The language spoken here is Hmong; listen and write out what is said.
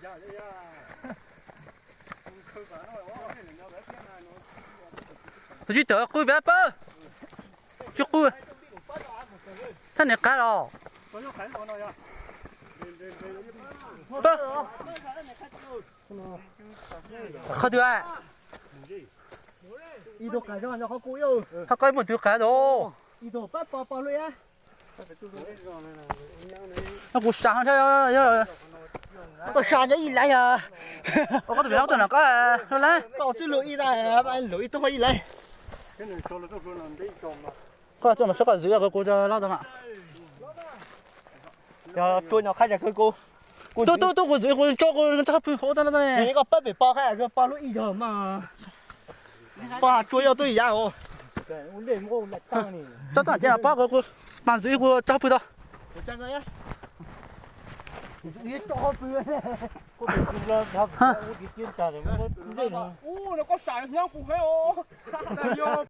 Tus tsis tawm qw pab pab. Tsis qw. Thaj niam qav los. Qhov twg? Qhov ko muaj twg qav los? Kuv sam, koj sam nyob ib laiv yog. Koj tus pem no tuaj no koj lub laiv. Koj twb lub ib tag, lub ib tug ib laiv. Koj tuaj mas sab koj zwm kuv kuv lab tau na. Tub tub tub, kuv zwm kuv tso kuv rab pw hauv tag no ne. Koj pab pem pog qab pog lub ib yog mas. Pog tsua yog tub yav os. Tsob tag ces pab kuv, kuv mas zwm kuv rab pw tau.